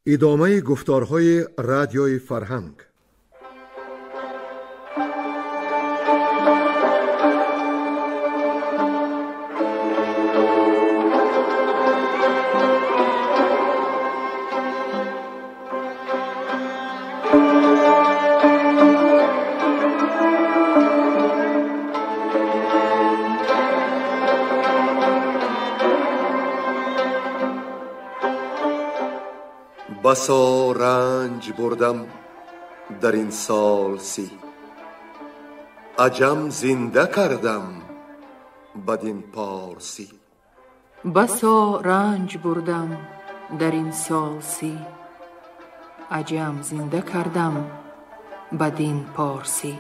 Идомаи гуфторҳои радиои фарҳанг. Басо ранҷ бурдам дар ин сол си, аҷам зинда кардам бадин порсӣ. Басо ранҷ бурдам дар ин сол си, аҷам зинда кардам бадин порсӣ.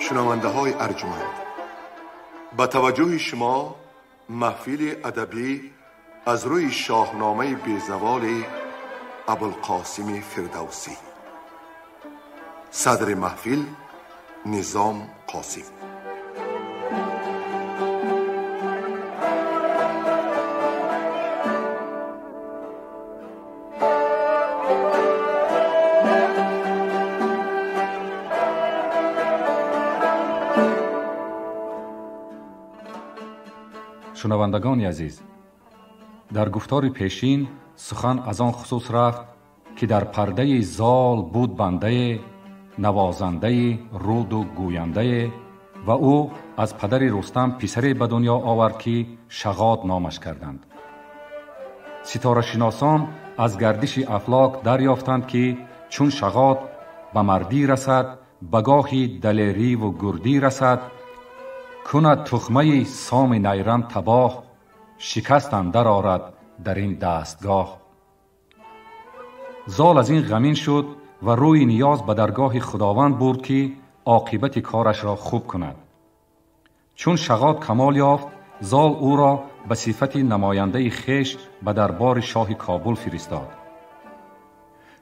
Шунавандаҳои арҷманд, ба таваҷҷӯҳи шумо маҳфили адабӣ аз рӯи шоҳномаи безаволи Абулқосими Фирдавсӣ. Садри маҳфил Низом Қосим. Шунавандагони азиз, дар гуфтори пешин сухан аз он хусус рафт, ки дар пардаи зол буд бандае, навозандаи руду гӯяндае, ва ӯ аз падари Рустам писаре ба дунё овард, ки Шағод номаш карданд. Ситорашиносон аз гардиши афлок дарёфтанд, ки чун Шағод ба мардӣ расад, ба гоҳи далериву гурдӣ расад, кунад тухмаи соми найрам табоҳ, шикаст андар орад дар ин дастгоҳ. Зол аз ин ғамин шуд ва рӯи ниёз ба даргоҳи Худованд бурд, ки оқибати корашро хуб кунад. Чун Шағод камол ёфт, зол ӯро ба сифати намояндаи хеш ба дарбори шоҳи Кобул фиристод.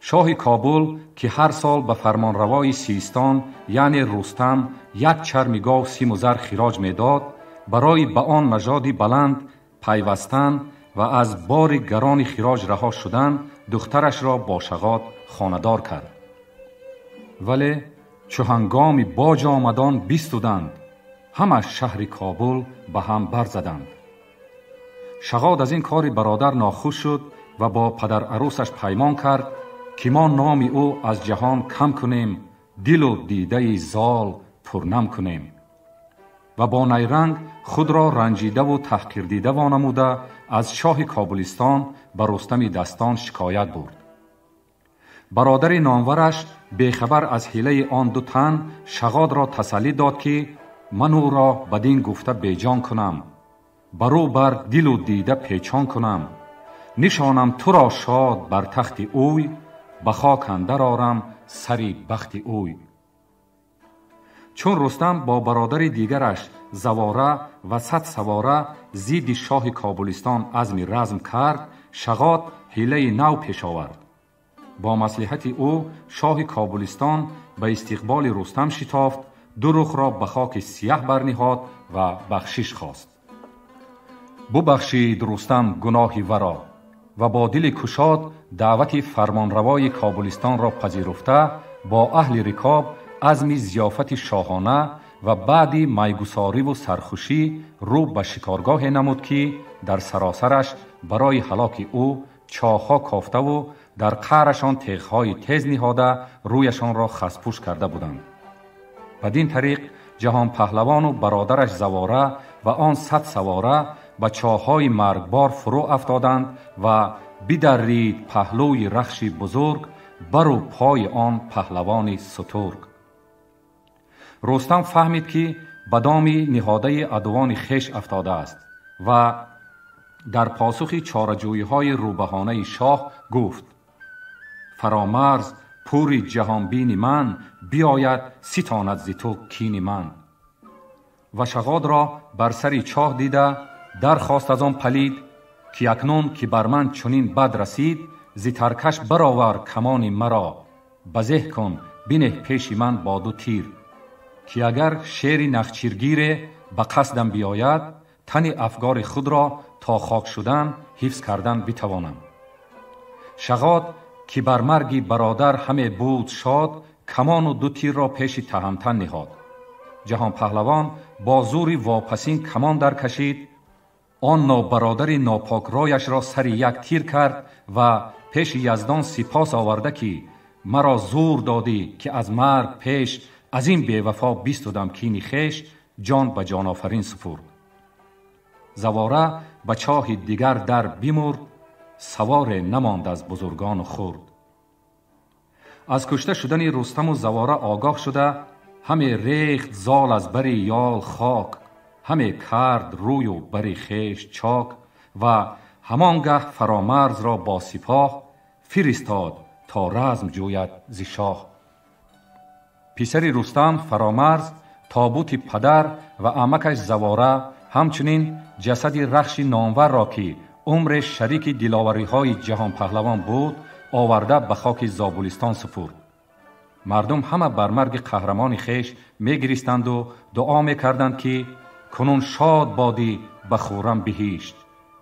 Шоҳи Кобул, ки ҳар сол ба фармонравои Систон, яъне Рустам, як чарми гов симу зар хироҷ медод, барои ба он нажоди баланд пайвастан ва аз бори гарони хироҷ раҳо шудан, духтарашро бо Шағод хонадор кард. Вале чу ҳангоми боҷ омадон бистуданд, ҳама шаҳри Кобул ба ҳам барзаданд. Шағод аз ин кори бародар нохуш шуд ва бо падарарӯсаш паймон кард, ки мо номи ӯ аз ҷаҳон кам кунем, дилу дидаи зол пурнам кунем. Ва бо найранг худро ранҷидаву таҳқирдида вонамуда аз шоҳи Кобулистон ба Рустами Дастон шикоят бурд. Бародари номвараш бехабар аз ҳилаи он ду тан Шағодро тасаллӣ дод, ки ман ӯро бадин гуфта беҷон кунам, барӯ бар дилу дида печон кунам, нишонам туро шод бар тахти ӯй, ба хок андар орам сари бахти ӯй. Чун Рустам бо бародари дигараш Завора ва 100 савора зидди шоҳи Кобулистон азми разм кард, Шағод ҳилаи нав пеш овард. Бо маслиҳати ӯ шоҳи Кобулистон ба истиқболи Рустам шитофт, ду рухро ба хоки сияҳ барниҳод ва бахшиш хост. Бубахшид Рустам гуноҳи варо ва бо дили кушод даъвати фармонравои Кобулистонро пазируфта, бо аҳли рикоб азми зиёфати шоҳона ва баъди майгусориву сархушӣ рӯ ба шикоргоҳе намуд, ки дар саросараш барои ҳалоки ӯ чоҳҳо кофтаву дар қаърашон теғҳои тез ниҳода рӯяшонро хаспӯш карда буданд. Бадин тариқ ҷаҳонпаҳлавону бародараш Завора ва он 100 савора ба чоҳҳои маргбор фурӯ афтоданд ва бидаррид паҳлӯи рахши бузург бару пои он паҳлавони сутург. Рустам фаҳмид, ки ба доми ниҳодаи адувони хеш афтодааст ва дар посухи чораҷӯиҳои рӯбаҳонаи шоҳ гуфт: фаромарз пури ҷаҳонбини ман биёяд, ситонад зи ту кини ман. ва Шағодро бар сари чоҳ дида дархост аз он палид ки акнун ки бар ман чунин бад расид, зи таркаш баровар камони маро, ба зеҳ кун бинеҳ пеши ман бо ду тир, ки агар шери нахчиргире ба қасдам биёяд, тани афгори худро то хок шудан ҳифз кардан битавонам. Шағод ки бар марги бародар ҳаме буд шод, камону ду тирро пеши Таҳамтан ниҳод. Ҷаҳонпаҳлавон бо зури вопасин камон даркашид, он нобародари нопокрояшро сари як тир кард ва пеши Яздон сипос оварда ки маро зур додӣ ки аз марг пеш аз ин бевафо бистудам кини хеш, ҷон ба ҷонофарин супурд. Завора ба чоҳи дигар дар бимурд, саворе намонд аз бузургону хурд. Аз кушта шудани Рустаму Завора огоҳ шуда, ҳаме рехт зол аз бари ёл хок, ҳаме кард рӯю бари хеш чок ва ҳамон гаҳ Фаромарзро бо сипоҳ фиристод то разм ҷӯяд зи шоҳ. Писари Рустам Фаромарз тобути падар ва амакаш Завора, ҳамчунин ҷасади Рахши номварро ки умре шарики диловариҳои ҷаҳонпаҳлавон буд, оварда ба хоки Зобулистон супурд. Мардум ҳама бар марги қаҳрамони хеш мегиристанду дуо мекарданд ки кунун шод бодӣ ба хуррам биҳишт,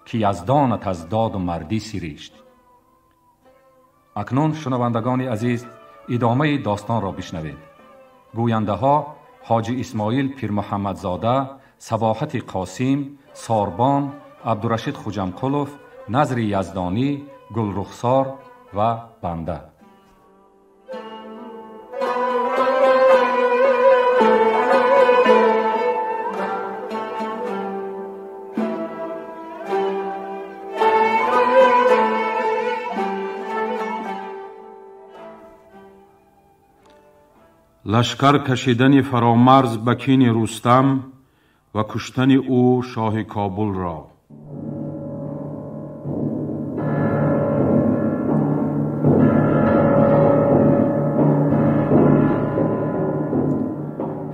ки Яздонат аз доду мардӣ сиришт. Акнун шунавандагони азиз, идомаи достонро бишнавед. Гӯяндаҳо Ҳоҷи Исмоил Пирмуҳаммадзода, Сабоҳати Қосим, Сорбон, Абдурашид Хуҷамқулов, Назри Яздонӣ, Гулрухсор ва банда. Лашкар кашидани Фаромарз ба кини Рустам ва куштани ӯ шоҳи Кобулро.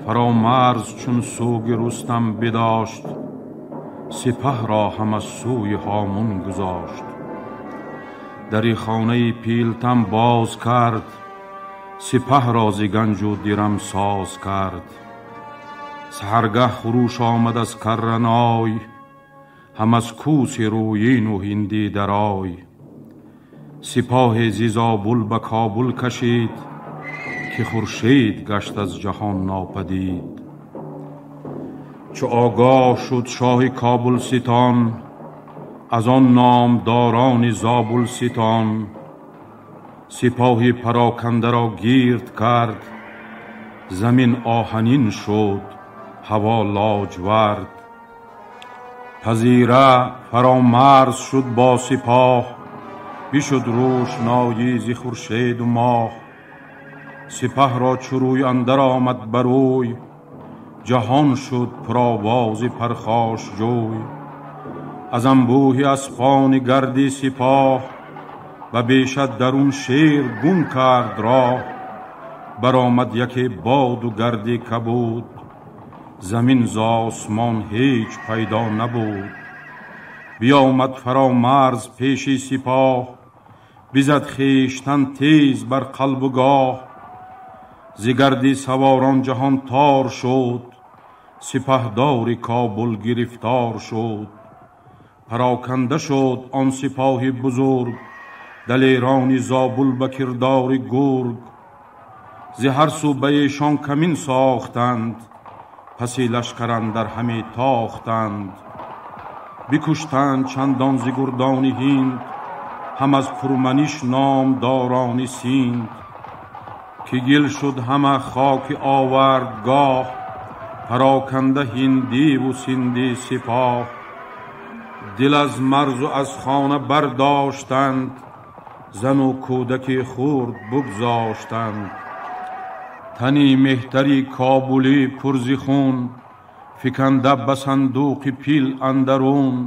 Фаромарз чун суги Рустам бидошт, сипаҳро ҳам аз сӯи Ҳомун гузошт. Дари хонаи Пилтан боз кард, сипаҳро зи ганҷу дирам соз кард. Саҳаргаҳ хуруш омад аз карраной, ҳам аз кӯси рӯину ҳиндӣ дарой. Сипоҳе зи Зобул ба Кобул кашид, ки хуршед гашт аз ҷаҳон нопадид. Чу огоҳ шуд шоҳи Кобулситон, аз он номдорони Зобулситон, сипоҳи парокандаро гирд кард, замин оҳанин шуд, ҳаво лоҷвард. Пазира Фаромарз шуд бо сипоҳ, бишуд рӯшноӣ зи хуршеду моҳ. Сипаҳро чу рӯй андар омад барӯй, ҷаҳон шуд пуровози пархошҷӯй. Аз анбӯҳи аспони гарди сипоҳ, ба бешад дарун шер гум кард роҳ. Баромад яке боду гарди кабуд, замин з осмон ҳеҷ пайдо набуд. Биёмад Фаромарз пеши сипоҳ, бизад хештан тез бар қалбу гоҳ. Зи гарди саворон ҷаҳон тор шуд, сипаҳдори Кобул гирифтор шуд. Пароканда шуд он сипоҳи бузург, далерони Зобул ба кирдори гург. Зи ҳар сӯ ба эшон камин сохтанд, паси лашкар андар ҳаме тохтанд. Бикуштанд чандон зи гурдони ҳинд, ҳам аз пурманиш номдорони Синд. Ки гил шуд ҳама хоки овардгоҳ, пароканда ҳиндиву синди сипоҳ. Дил аз марзу аз хона бардоштанд, зану кӯдаки хурд бугзоштанд. Тани меҳтари Кобулӣ пурзи хун, фиканда ба сандуқи пил андарун.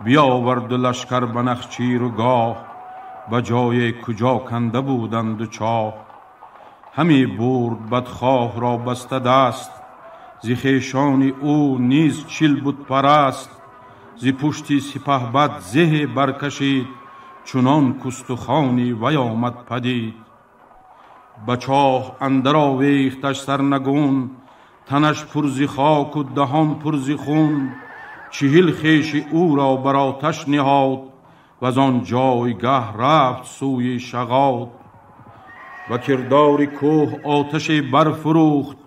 Биёварду лашкар ба нахчиру гоҳ, ба ҷое куҷо канда буданду чоҳ. Ҳами бурд бадхоҳро баста даст, Зи хешони ӯ низ 40 бутпараст. Зи пушти сипаҳбад зеҳе баркашид, чунон кустухони вай омад падид. Ба чоҳ андар овехташ сарнагун, танаш пур зи хоку даҳон пур зи хун. 40 хеши ӯро бар оташ ниҳод, ваз он ҷойгаҳ рафт сӯи Шағод. Ба кирдори кӯҳ оташе барфурӯхт,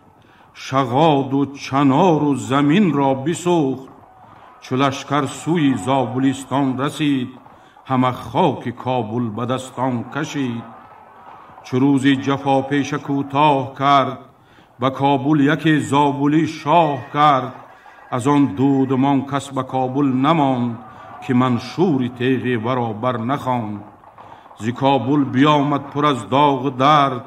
Шағоду чанору заминро бисӯхт. Чу лашкар сӯи Зобулистон расид, ҳама хоки Кобул ба дастон кашид. Чу рӯзи ҷафопеша кӯтоҳ кард, ба Кобул яке зобулӣ шоҳ кард. Аз он дудмон кас ба Кобул намонд, ки маншури теғи варо бар нахонд. Зи Кобул биёмад пур аз доғу дард,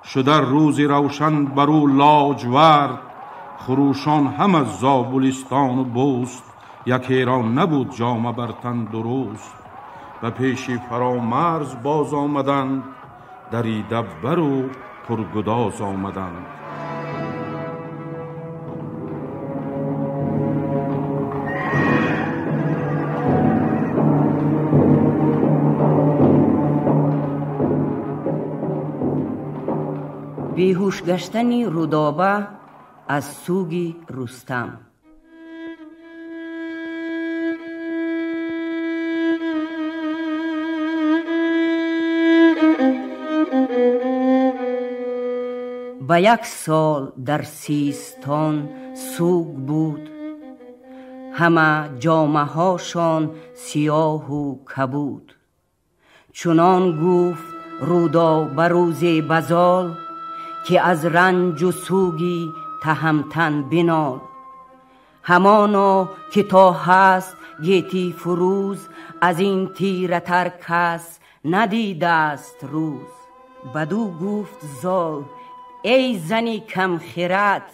шуда рӯзи равшан бар ӯ лоҷвард. Хурӯшон ҳама Зобулистону бӯст, якеро набуд ҷома бар тан дуруст. Ба пеши Фаромарз боз омаданд, дарида бару пургудоз омаданд. Беҳуш гаштани Рудоба аз суги Рустам. Ба як сол дар Систон суг буд, ҳама ҷомаҳошон сиёҳу кабуд. Чунон гуфт Рудоба рӯзе базол, ки аз ранҷу суги таҳамтан бинол. Ҳамоно ки то ҳаст гети фурӯз, аз ин тиратар кас надидааст рӯз. Бадӯ гуфт зол: эй зани камхирад,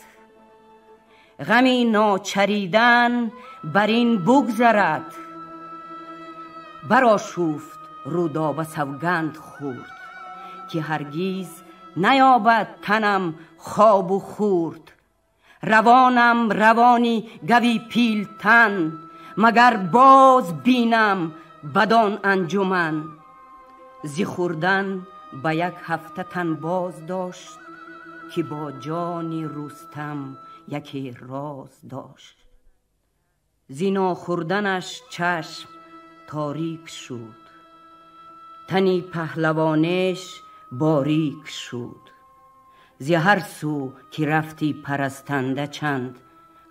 ғами ночаридан бар ин бугзарад. Барошуфт Рудоба савганд хӯрд, ки ҳаргиз наёбад танам хобу хӯрд. Равонам равони гави пилтан, магар боз бинам бадон анҷуман. Зи хӯрдан ба як ҳафта тан боз дошт, ки бо ҷони Рустам яке роз дошт. Зи нохӯрданаш чашм торик шуд, тани паҳлавонеш борик шуд. Зи ҳар сӯ ки рафти парастанда чанд,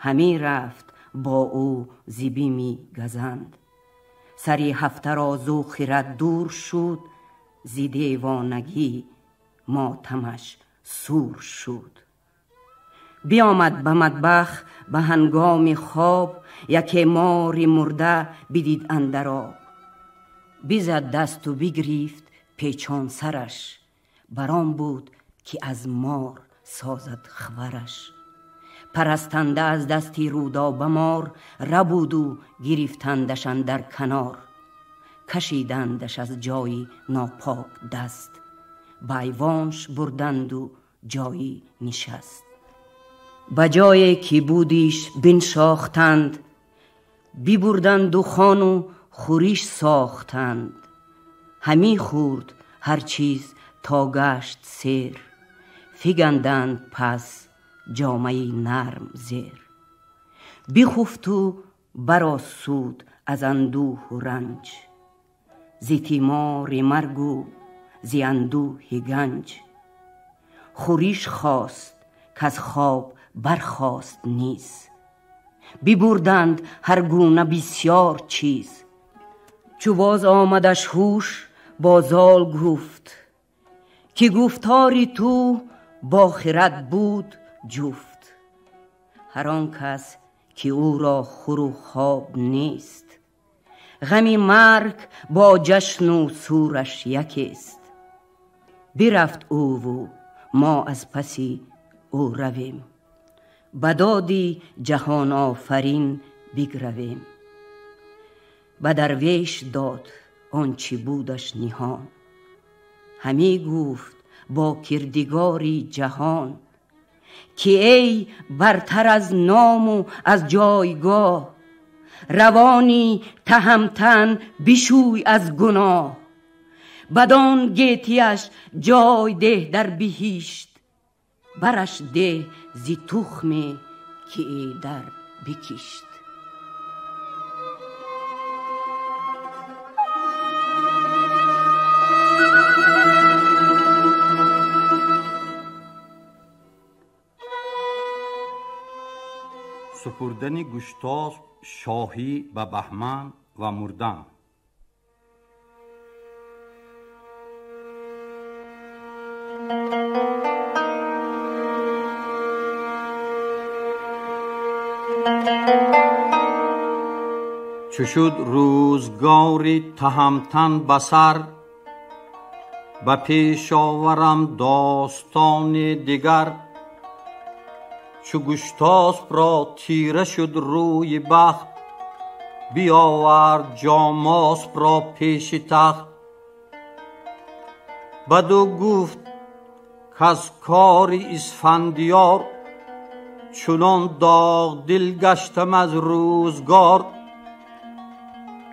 ҳамӣ рафт бо ӯ зи бими газанд. Сари ҳафтаро зу хирад дур шуд, зи девонагӣ мотамаш сур шуд. Биомад ба матбах ба ҳангоми хоб, яке мори мурда бидид андар об. Бизад дасту бигирифт печон сараш, барон буд ки аз мор созад хвараш. Парастанда аз дасти Рудоба мор, рабуду гирифтандаш андар канор. Кашидандаш аз ҷои нопок даст, ба айвонш бурданду ҷои нишаст. Ба ҷое ки будиш биншохтанд, бибурданду хону хӯриш сохтанд. Ҳамӣ хӯрд ҳар чиз то гашт сер, фиганданд пас ҷомаи нарм зер. Бихуфту баросуд аз андӯҳу ранҷ, зи тимори маргу зи андӯҳи ганҷ. Хӯриш хост каз хоб бархост низ, бибурданд ҳар гуна бисёр чиз. Чу боз омадаш ҳуш бо зол гуфт, ки гуфтори ту бо хирад буд ҷуфт. Ҳар он кас ки ӯро хӯру хоб нест, ғами марг бо ҷашну сураш якест. Бирафт ӯву мо аз паси ӯ равем, ба доди ҷаҳонофарин бигравем. Ба дарвеш дод он чӣ будаш ниҳон, ҳамӣ гуфт бо кирдигори ҷаҳон. ки эй бартар аз ному аз ҷойгоҳ, равони таҳамтан бишӯй аз гуноҳ. Бадон гетияш ҷой деҳ дар биҳишт, бараш деҳ зи тухме ки дар бикишт. Супурдани Гуштосп шоҳӣ ба Баҳман ва мурдан. Чу шуд рӯзгори таҳамтан ба сар, ба пеш оварам достони дигар. Чу Гуштосп ро тира шуд рӯи бахт, биёвард Ҷомосп ро пеши тахт. Баду гуфт каз кори Исфандиёр, чунон доғдил гаштам аз рӯзгор,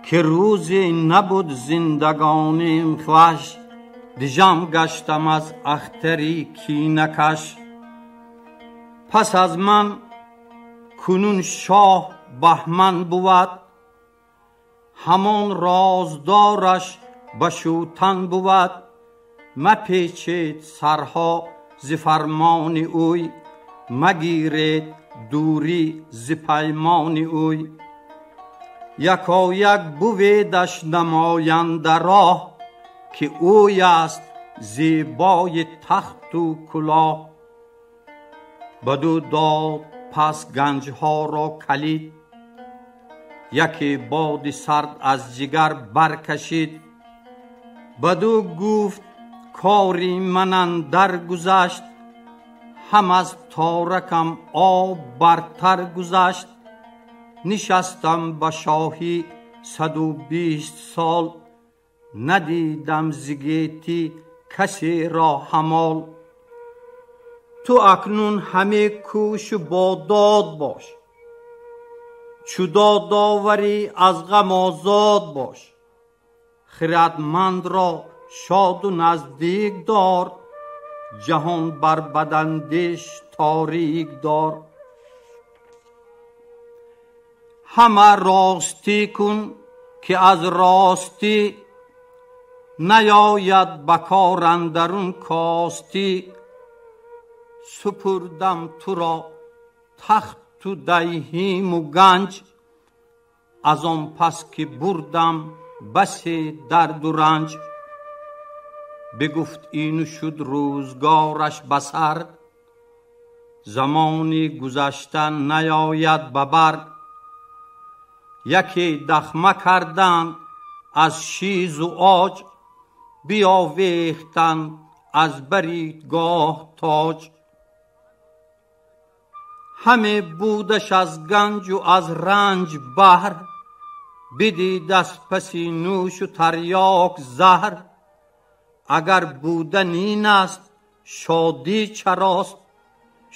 ки рӯзе набуд зиндагоним хуш, дижам гаштам аз ахтари кинакаш. Пас аз ман кунун шоҳ Баҳман бувад, ҳамон роздораш ба шӯтан бувад. Мапечед сарҳо зи фармони ӯй, магиред дурӣ зи паймони ӯй. Якояк буведаш намоянда роҳ, ки ӯй аст зебои тахту кулоҳ. Баду дод пас ганҷҳоро калид, яке боди сард аз ҷигар баркашид. Баду гуфт кори ман андар гузашт, ҳам аз торакам об бартар гузашт. Нишастам ба шоҳӣ 120 сол, надидам зи гетӣ касеро ҳамол. Ту акнун ҳаме кӯшу бо дод бош, чу додоварӣ аз ғам озод бош. Хирадмандро шоду наздик дор, ҷаҳон бар бадандеш торик дор. Ҳама ростӣ кун ки аз ростӣ, наёяд ба кор андарун костӣ. Супурдам туро тахту дайҳиму ганҷ, аз он пас ки бурдам басе дарду ранҷ. Бигуфт ину шуд рӯзгораш ба сар, замони гузашта наёяд ба бар. Яке дахма карданд аз шизу оҷ, биёвехтанд аз бари гоҳ тоҷ. Ҳаме будаш аз ганҷу аз ранҷ баҳр, бидид аз паси нӯшу тарёк заҳр. Агар будан ин аст шодӣ чарост,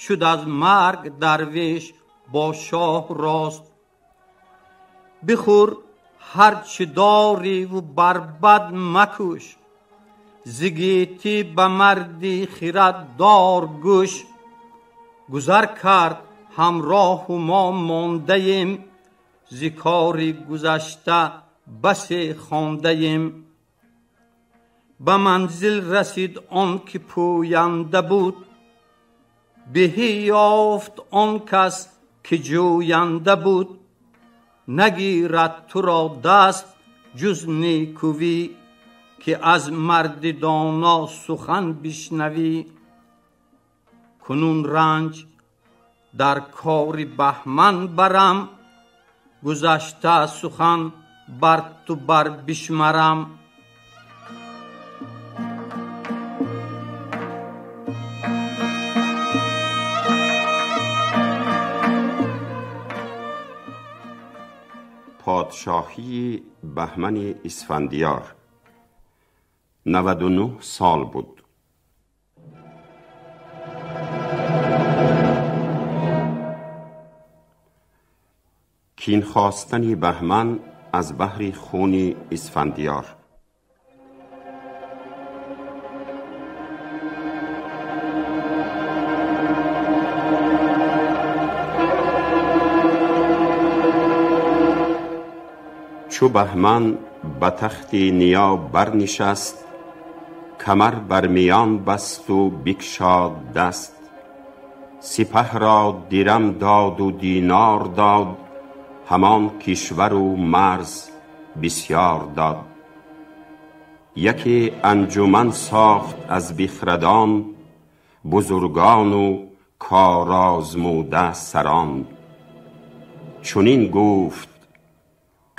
шуд аз марг дарвеш бо шоҳ рост. Бихӯр ҳарчи дориву бар бад макӯш, зи гетӣ ба марди хираддор гӯш. Гузар кард ҳамроҳу мо мондаем, зи кори гузашта басе хондаем. Ба манзил расид он ки пӯянда буд, беҳӣ ёфт он кас ки ҷӯянда буд. Нагирад туро даст ҷуз некувӣ, ки аз марди доно сухан бишнавӣ. Кунун ранҷ дар кори Баҳман барам, гузашта сухан бар ту бар бишмарам. پادشاهی بهمن اسفندیار 99 سال بود. Кин хостани Баҳман аз баҳри хуни Исфандиёр. Чу Баҳман ба тахти ниё барнишаст, камар бар миён басту бикшод даст. Сипаҳ ро дирам доду динор дод, ҳамон кишвару марз бисёр дод. Яке анҷуман сохт аз бихрадон, бузургону корозмуда сарон. Чунин гуфт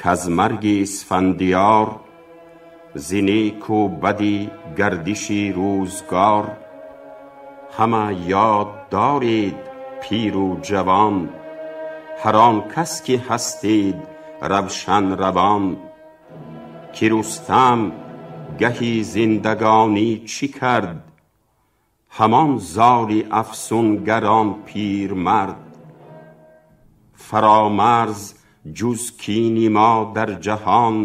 каз марги Исфандиёр, зи неку бади гардиши рӯзгор, ҳама ёд доред пиру ҷавон, ҳар он кас ки ҳастед равшан равон. Ки Рустам гаҳи зиндагонӣ чӣ кард, ҳамон золи афсунгарон пирмард. Фаромарз ҷуз кини мо дар ҷаҳон,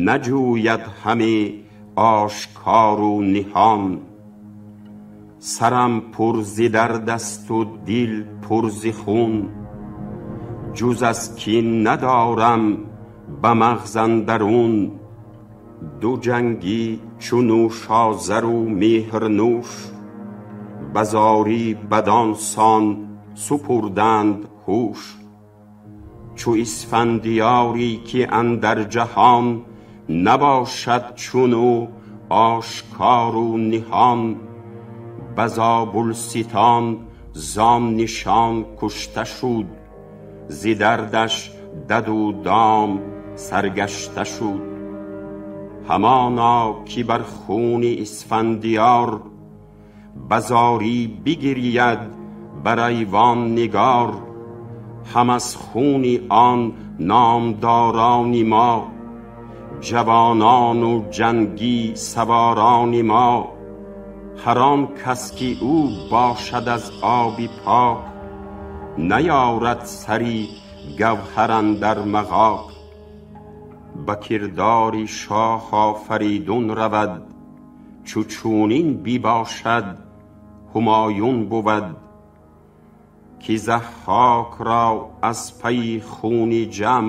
наҷӯяд ҳаме ошкору ниҳон. Сарам пур зи дард асту дил пур зи хун, ҷуз аз кин надорам ба мағз андарун. Ду ҷангӣ чу Нӯшозару Меҳрнӯш, ба зорӣ бадон сон супурданд ҳуш. Чу Исфандиёре ки андар ҷаҳон, набошад чун ӯ ошкору ниҳон. Ба Зобулситон зон нишон кушта шуд, зи дардаш даду дом саргашта шуд. Ҳамоно ки бар хуни Исфандиёр, ба зорӣ бигиряд бар айвон нигор. Ҳам аз хуни он номдорони мо, ҷавонону ҷангӣ саворони мо. Ҳар он кас ки ӯ бошад аз оби пок, наёрад сари гавҳар андар мағоқ. Ба кирдори шоҳ Офаридун равад, чу чунин бибошад ҳумоюн бувад. Ки Заҳҳок ро аз пайи хуни ҷам,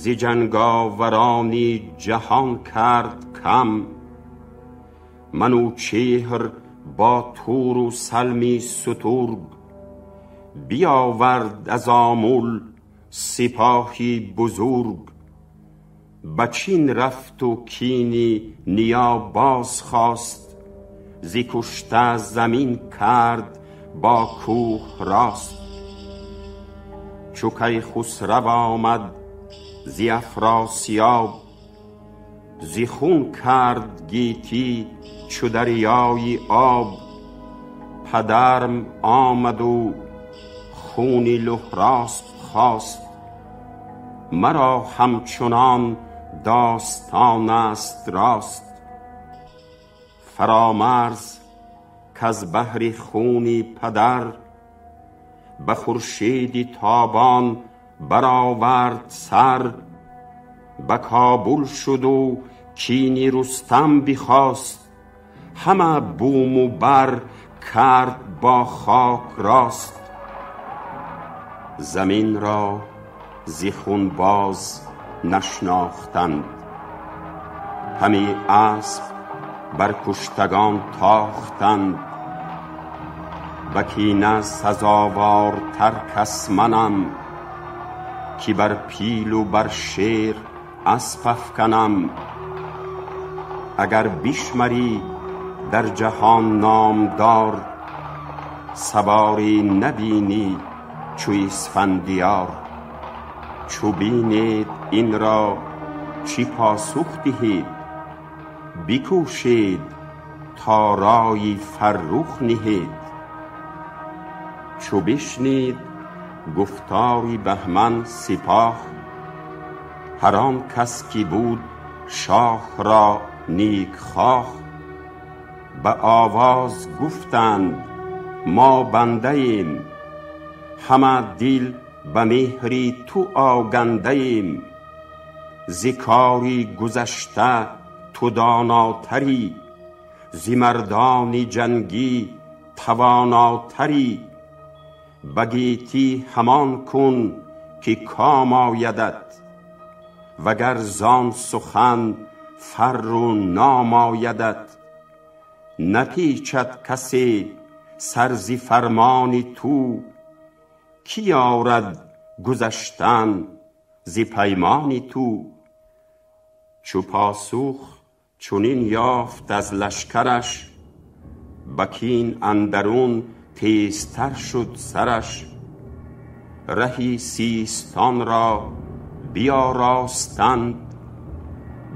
зи ҷанговарони ҷаҳон кард кам. Манучеҳр бо туру салми сутург, биёвард аз Омул сипоҳи бузург. Ба Чин рафту кини ниё боз хост, зи кушта замин кард бо кӯҳ рост. Чу Кайхусрав омад зи Афросиёб, зи хун кард гетӣ чу дарёи об. Падарм омаду хуни Луҳросп хост, маро ҳамчунон достон аст рост. Фаромарз каз баҳри хуни падар, ба хуршеди тобон баровард сар. Ба Кобул шуду кини Рустам бихост, ҳама буму бар кард бо хок рост. Заминро зи хун боз нашнохтанд, ҳаме асп бар куштагон тохтанд. Ба кина сазовортар кас манам, ки бар пилу бар шер асп афканам. Агар бишмарӣ дар ҷаҳон номдор, саворӣ набинӣ чу Исфандиёр. Чу бинед инро чӣ посух диҳед, бикӯшед то ройи фаррух ниҳед. Чу бишнид гуфтори Баҳман сипоҳ, ҳар он кас ки буд шоҳ ро некхоҳ. Ба овоз гуфтанд мо бандаем, ҳама дил به مهری تو آگنده ایم. ز کاری گذشته تو داناتری، ز مردان جنگی تواناتری. به گیتی همان کن که کام آیدت، وگر زان سخن فر و نام آیدت. نپیچد کسی سر ز فرمان تو، کی یارد گذشتن ز پیمان تو. چو پاسخ چنین یافت از لشکرش، به کین اندرون تیزتر شد سرش. رهی سیستان را بیاراستند،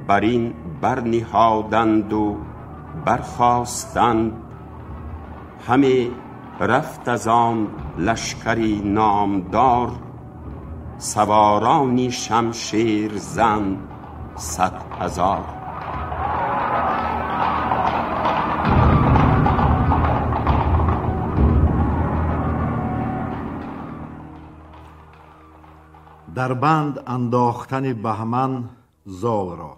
بر این برنهادند و برخاستند. همه رفت از آن لشکری نامدار، سوارانی شمشیر زن 100,000. در بند انداختن بهمن زال را.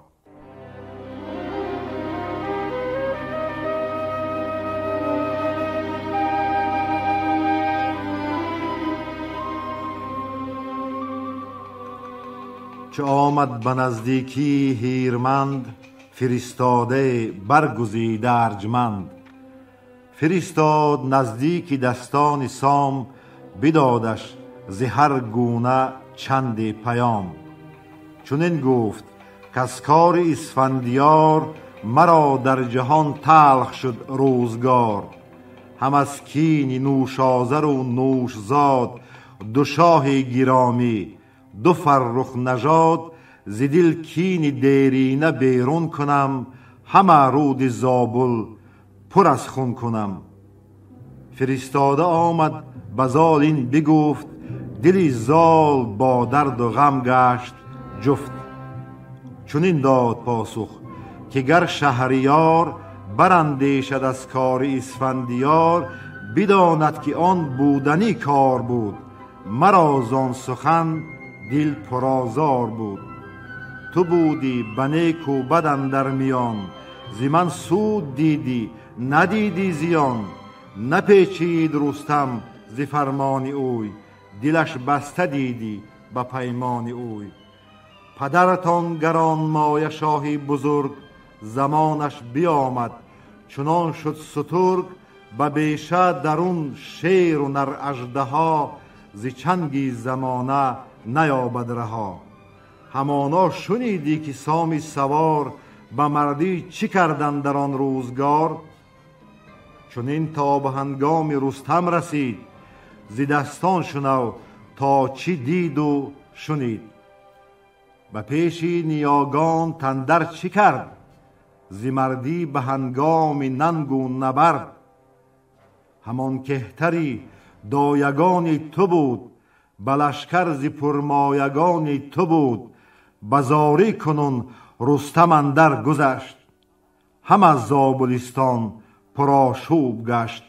چه آمد به نزدیکی هیرمند، فرستاده برگزیده ارجمند. فرستاد نزدیک دستان سام، بدادش ز هر گونه چند پیام. چنین گفت کز کار اسفندیار، مرا در جهان تلخ شد روزگار. هم از کین نوش‌آذر و نوشزاد، دو شاه گرامی دو فرخ نژاد. ز دل کین دیرینه بیرون کنم، همه رود زابل پر از خون کنم. فرستاده آمد به زال این بگفت، دلی زال با درد و غم گشت جفت. چنین داد پاسخ که گر شهریار، براندیشد از کار اسفندیار. بداند که آن بودنی کار بود، مرا زان سخن دل پرآزار بود. تو بودی به نیک و بد اندر میان، ز من سود دیدی ندیدی زیان. نپیچید رستم ز فرمان اوی، دلش بسته دیدی به پیمان اوی. پدرتان گرانمایه شاهی بزرگ، زمانش بیامد چنان شد سترگ. به بیشه درون شیر و نر اژدها، ز چنگی زمانه نیابد رها. همانا شنیدی که سامی سوار، به مردی چی کردن در آن روزگار. چنین تا به هنگام رستم رسید، ز دستان شنو تا چی دید و شنید. به پیش نیاگان تندر چی کرد، ز مردی به هنگام ننگ و نبرد. همان کهتری دایگان تو بود، به لشکر ز پرمایگان تو بود. به زاری کنون رستم اندر گذشت، هم از زابلستان پرآشوب گشت.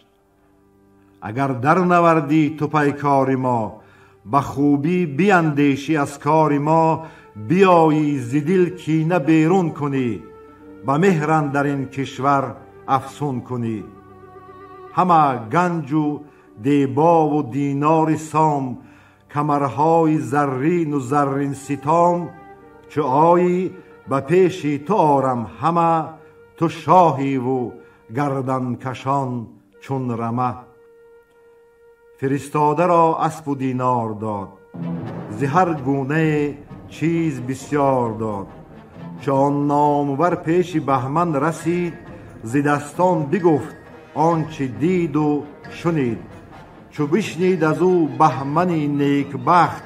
اگر در نوردی تو پیکار ما، به خوبی بیندیشی از کار ما. بیایی ز دل کینه بیرون کنی، به مهر اندر این کشور افسون کنی. همه گنج و دیبا و دینار سام، کمرهای زرین و زرین ستام. چو آیی به پیش تو آرم همه، تو شاهی و گردن کشان چون رمه. فرستاده را اسب و دینار داد، ز هر گونه چیز بسیار داد. چو آن نامور پیش بهمن رسید، ز دستان بگفت آنچه دید و شنید. چو بشنید از او بهمن نیکبخت،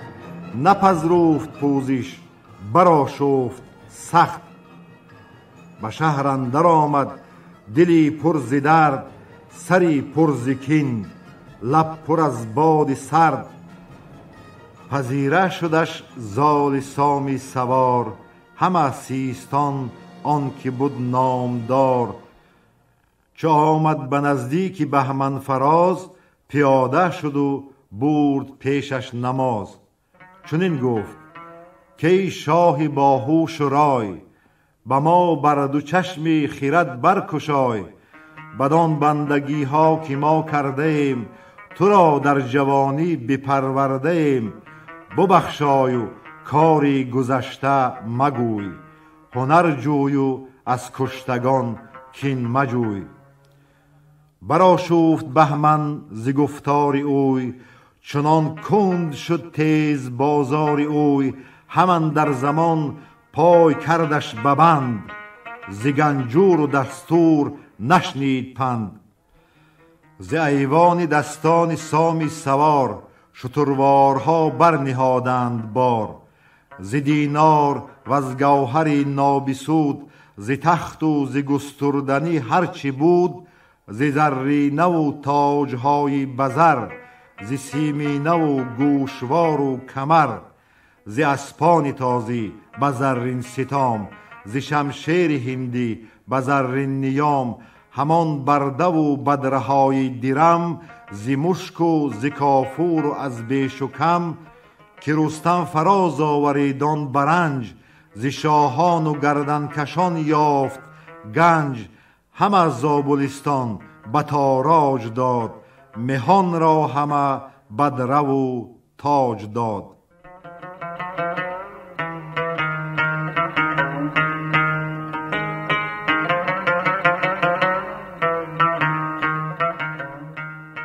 نپذرفت پوزش برآشفت سخت. به شهر اندر آمد دلی پر ز درد، سری پر ز کین لب پر از باد سرد. پذیره شدش زال سامی سوار، همه سیستان آن که بود نامدار. چو آمد به نزدیک بهمن فراز، پیاده شد و برد پیشش نماز. چنین گفت که ای شاه باهوش و رای، به ما بر دو چشمی خیرت برکشای. بدان بندگی ها که ما کرده ایم، تو را در جوانی بپرورده ایم. ببخشای و کاری گذشته مگوی، هنر جوی و از کشتگان کین مجوی. برآشفت بهمن ز گفتار اوی، چنان کند شد تیز بازار اوی. همان در زمان پای کردش ببند، ز گنجور و دستور نشنید پند. ز ایوان دستان سامی سوار، شتروارها برنهادند بار. ز دینار و از گوهر نابسود، ز تخت و ز گستردنی هرچی بود. ز زرینه و تاجهای بزر، ز سیمینه و گوشوار و کمر. ز اسپان تازی به زرین ستام، ز شمشیر هندی به زرین نیام. همان برده و بدرهای درم، ز مشک و ز کافور و از بیش و کم. که رستم فراز آورید آن برنج، ز شاهان و گردنکشان یافت گنج. همه از زابلستان به تاراج داد، مهان را همه بدره و تاج داد.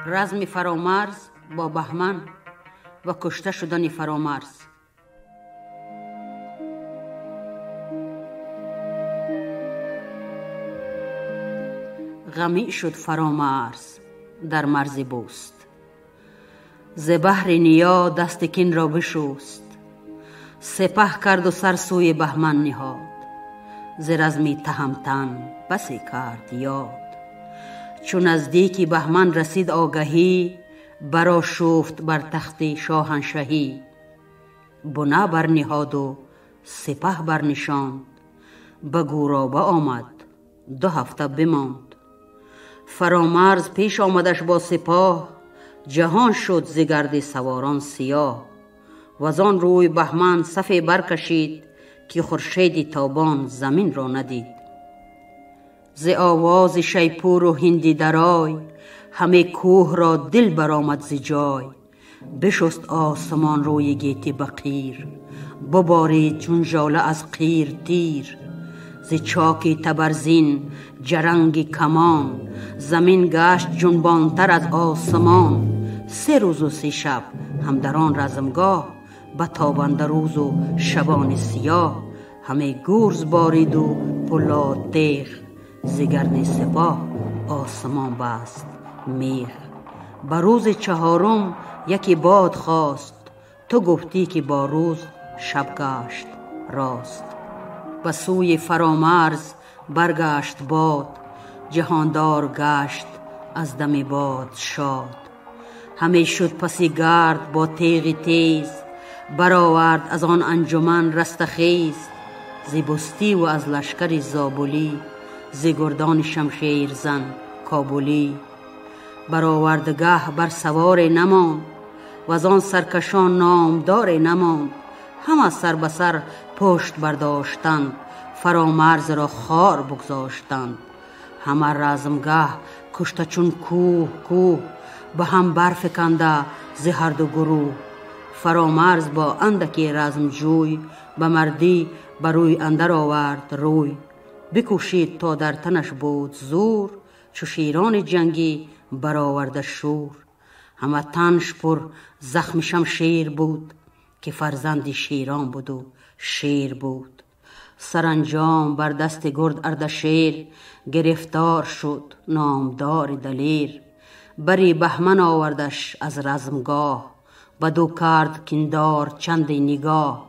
رزم فرامرز با بهمن و کشته شدن فرامرز. غمی شد فرامرز در مرز بوست، ز بهر نیا دست کین را بشست. سپه کرد و سر سوی بهمن نهاد، ز رزم تهمتن بسی کرد یاد. چون نزدیکی بهمن رسید آگهی، برآشفت بر تخت شاهنشهی. بنه برنهاد و سپه برنشاند، به گورابه آمد 2 هفته بماند. فرامرز پیش آمدش با سپاه، جهان شد ز گرد سواران سیاه. وزان روی بهمن صف برکشید، که خورشید تابان زمین را ندید. ز آواز شیپور و هندی درای، همه کوه را دل برآمد ز جای. بشست آسمان روی گیتی به قیر، ببارید چون ژاله از قیر تیر. ز چاک تبرزین جرنگ کمان، زمین گشت جنبانتر از آسمان. 3 روز و 3 شب هم در آن رزمگاه، به تابنده روز و شبان سیاه. همه گرز بارید و پولاد تیغ، ز گرد سپاه آسمان بست میغ. به روز 4 یکی باد خواست، تو گفتی که با روز شب گشت راست. به سوی فرامرز برگشت باد، جهاندار گشت از دم باد شاد. همه شد پسی گرد با تیغ تیز، برآورد از آن انجمن رستخیز. ز بستی و از لشکر زابلی، ز گردان شمشیر زن کابلی. برآوردگه بر سوار نماند، و از آن سرکشان نامدار نماند. همه سر به سر پشت برداشتند، فرامرز را خار بگذاشتند. همه رزمگه کشته چون کوه کوه، به هم برفکنده ز هر دو گروه. فرامرز با اندکی رزمجوی، به مردی بر روی اندر آورد روی. بکوشید تا در تنش بود زور، چو شیران جنگی برآورده شور. همه تنش پر زخم شمشیر بود، که فرزند شیران بود و شیر بود. سرانجام بر دست گرد اردشیر، گرفتار شد نامدار دلیر. بری بهمن آوردش از رزمگاه، بدو کرد کیندار چند نگاه.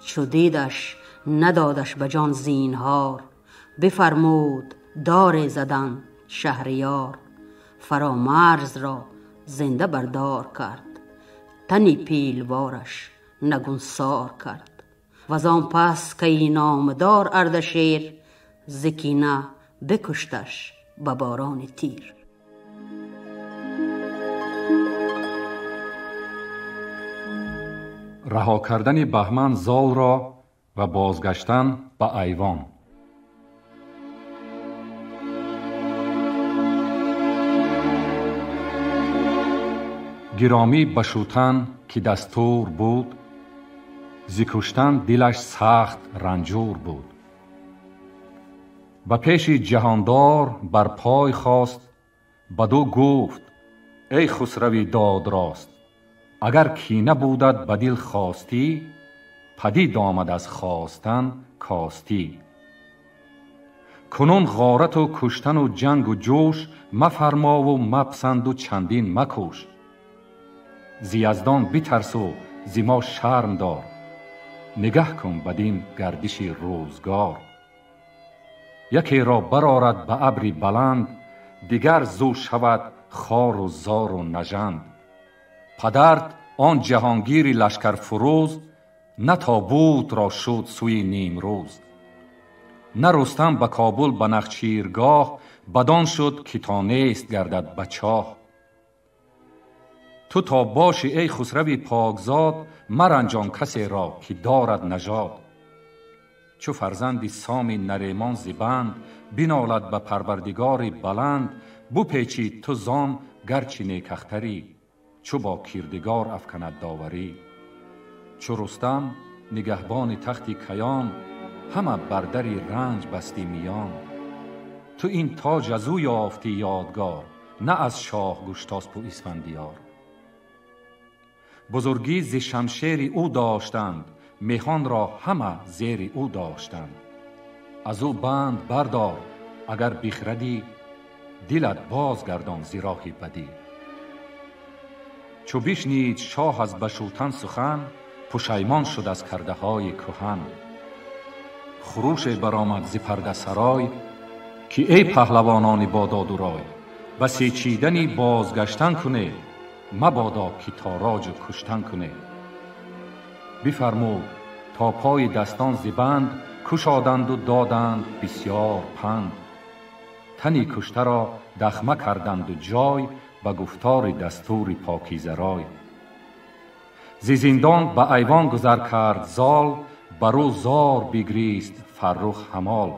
چو دیدش ندادش به جان زینهار، بفرمود دار زدن شهریار. فرامرز را زنده بردار کرد، تنی پیلوارش نگونسار کرد. وزان پس که نامدار اردشیر، ز کینه بکشتش به باران تیر. Раҳо кардани Баҳман Золро ва бозгаштан ба айвон. Гиромӣ ба Шӯтан ки дастур буд, зи куштан дилаш сахт ранҷур буд. Ба пеши ҷаҳондор бар пой хост, бадӯ гуфт: эй хусрави додрост, агар кина будат ба дил хостӣ, падид омад аз хостан костӣ. Кунун ғорату куштану ҷангу ҷӯш мафармову мапасанду чандин макӯш. Зи Яздон битарсу зи мо шарм дор, нигаҳ кун бадин гардиши рӯзгор. Якеро барорад ба абри баланд, дигар зӯ шавад хору зору нажанд. Падарт он ҷаҳонгири лашкарфурӯз, на тобутро шуд сӯи нимрӯз. На Рустам ба Кобул ба нахчиргоҳ, бадон шуд ки то нест гардад ба чоҳ. Ту то бошӣ эй хусрави покзод, маранҷон касеро ки дорад нажод. Чу фарзанди Соми Наремон зибанд, бинолад ба парвардигори баланд, бупечӣ ту зон гарчи некахтарӣ, чу бо кирдигор афканад доварӣ. Чу Рустам нигаҳбони тахти Каён, ҳама бар дари ранҷ бастӣ миён. Ту ин тоҷ аз ӯ ёфтӣ ёдгор, на аз шоҳ Гуштоспу Исфандиёр. Бузургӣ зи шамшери ӯ доштанд, меҳонро ҳама зери ӯ доштанд. Аз ӯ банд бардор агар бихрадӣ, дилат бозгардон зи роҳи бадӣ. Чу бишнид шоҳ аз Башӯтан сухан, пушаймон шуд аз кардаҳои кӯҳан. Хуруше баромад зи пардасарой, ки эй паҳлавонони бододу рой, ба сечидани бозгаштан кунед, мабодо ки тороҷу куштан кунед. Бифармуд то пои дастон зибанд, кушоданду доданд бисёр панд. Тани куштаро дахма карданду ҷой, ба гуфтори дастури покизарой. Зи зиндон ба айвон гузар кард Зол, бар ӯ зор бигрист Фаррух ҳамол.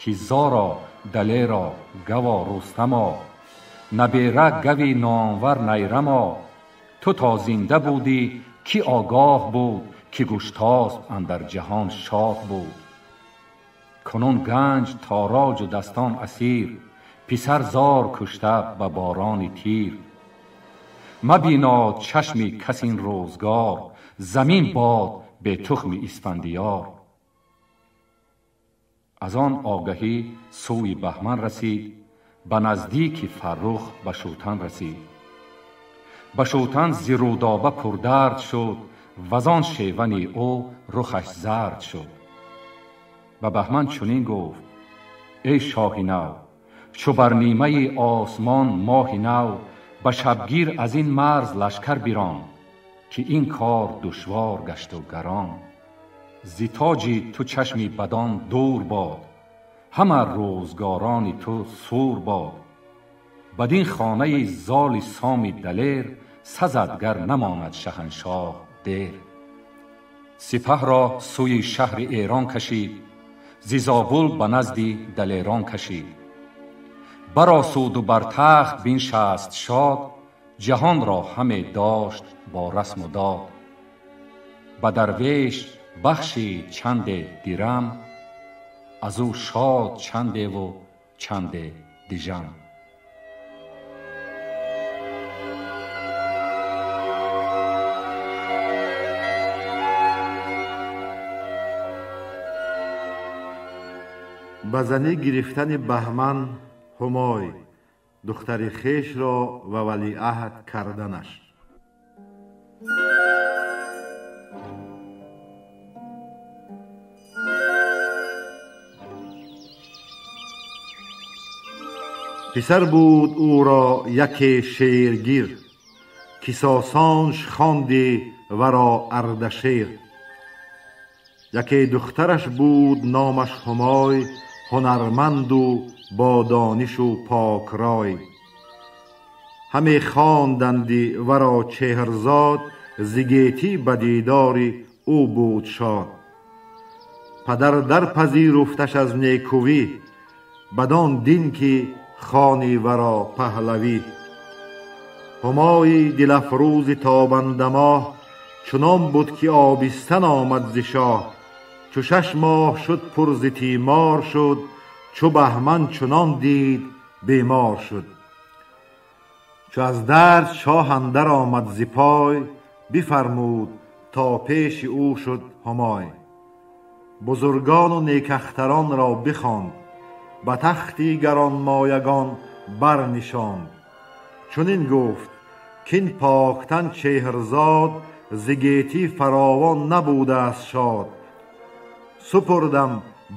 Ки зоро далеро гава Рустамо, набера гави номвар Найрамо. Ту то зинда будӣ ки огоҳ буд, ки Гуштосп андар ҷаҳон шоҳ буд. Кунун ганҷ тороҷу дастон асир, писар зор кушта ба борони тир. Мабинод чашми кас ин рӯзгор, замин бод бе тухми Исфандиёр. Аз он огаҳӣ сӯи Баҳман расид, ба наздики Фаррух ба Шӯтан расид. Ба Шӯтан зи Рӯдоба пурдард шуд, вазон шевани ӯ рухаш зард шуд. Ба Баҳман чунин гуфт: эй шоҳи нав, чу бар нимаи осмон моҳи нав, ба шабгир аз ин марз лашкар бирон, ки ин кор душвор гашту гарон. Зи тоҷи ту чашми бадон дур бод, ҳама рӯзгорони ту сур бод. Бадин хонаи Золи Соми далер, сазад гар намонад шаҳаншоҳ дер. Сипаҳро сӯи шаҳри Эрон кашид, зи Зобул ба назди далерон кашид. Баросуду бар тахт биншаст шод, ҷаҳонро ҳаме дошт бо расму дод. Ба дарвеш бахшид чанде дирам, аз ӯ шод чандеву чанде дижам. Ба занӣ гирифтани Баҳман Ҳумой духтари хешро ва валиаҳд карданаш. Писар буд ӯро яке шергир, ки Сосонш хонди варо Ардашер. Яке духтараш буд номаш Ҳумой, ҳунарманду бо донишу покрой. Ҳаме хонданди варо Чеҳрзод, зи гетӣ ба дидори ӯ буд шод. Падар дарпазируфташ аз некувӣ, бадон дин ки хони варо паҳлавӣ. Ҳумои дилафрӯзи тобандамоҳ чунон буд ки обистан омад зи шоҳ. Чу 6 моҳ шуд пур зи тимор шуд, чу баҳман чунон дид бемор шуд. Чу аз дард шоҳ андар омад зи пой, бифармуд то пеши ӯ шуд ҳумой. Бузургону некахтаронро бихонд, ба тахти гаронмоягон барнишонд. Чунин гуфт кин поктан чеҳрзод, зи гетӣ фаровон набудааст шод. Супурдам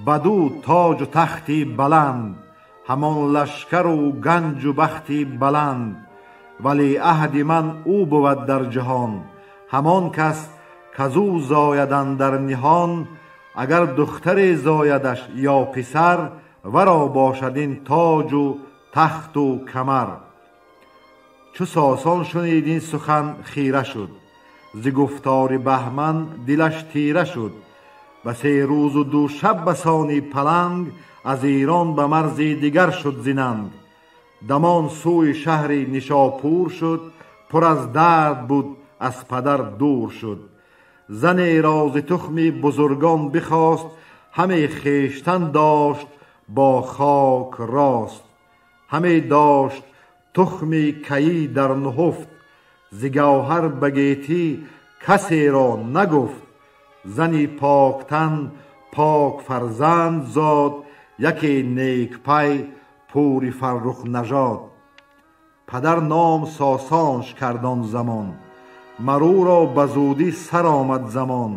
баду тоҷу тахти баланд, ҳамон лашкару ганҷу бахти баланд. Вале аҳди ман ӯ бувад дар ҷаҳон, ҳамон кас казу зояд андар ниҳон. Агар духтаре зоядаш ё писар, варо бошад ин тоҷу тахту камар. Чу Сосон шунид ин сухан хира шуд, зи гуфтори баҳман дилаш тира шуд. Ба 3 рӯзу 2 шаб басони паланг, аз Эрон ба марзи дигар шуд зинанг. Дамон сӯи шаҳри Нишопур шуд, пур аз дард буд, аз падар дур шуд. Зане ро зи тухми бузургон бихост, ҳаме хештан дошт бо хок рост. Ҳаме дошт тухми каӣ дар нуҳуфт, зи гавҳар ба гетӣ касеро нагуфт. Зани поктан пок фарзанд зод, яке некпай пури фаррухнажод. Падар ном Сосонш кард он замон, маруро ба зудӣ сар омад замон.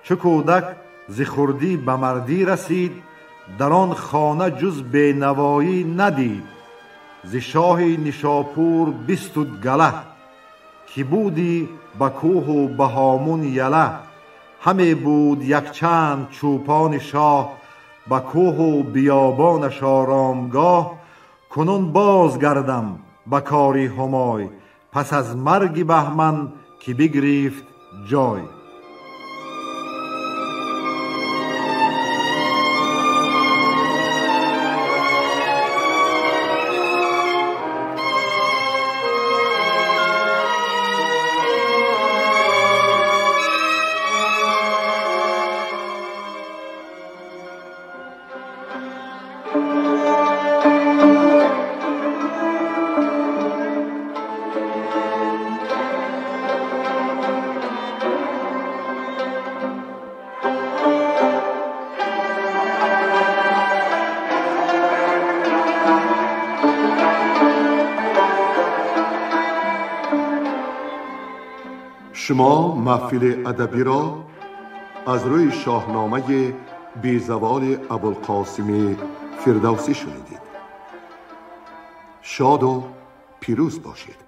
Чу кӯдак зи хурдӣ ба мардӣ расид, дар он хона ҷуз бенавоӣ надид. Зи шоҳи Нишопур бистуд гала, ки будӣ ба кӯҳу ба ҳомун яла. Ҳаме буд якчанд чӯпони шоҳ, ба кӯҳу биёбонаш оромгоҳ. Кунун бозгардам ба кори ҳумой, пас аз марги баҳман ки бигирифт ҷой. Шумо маҳфили адабиро аз рӯи шоҳномаи безаволи Абулқосими Фирдавсӣ шунидед. Шоду пирӯз бошед.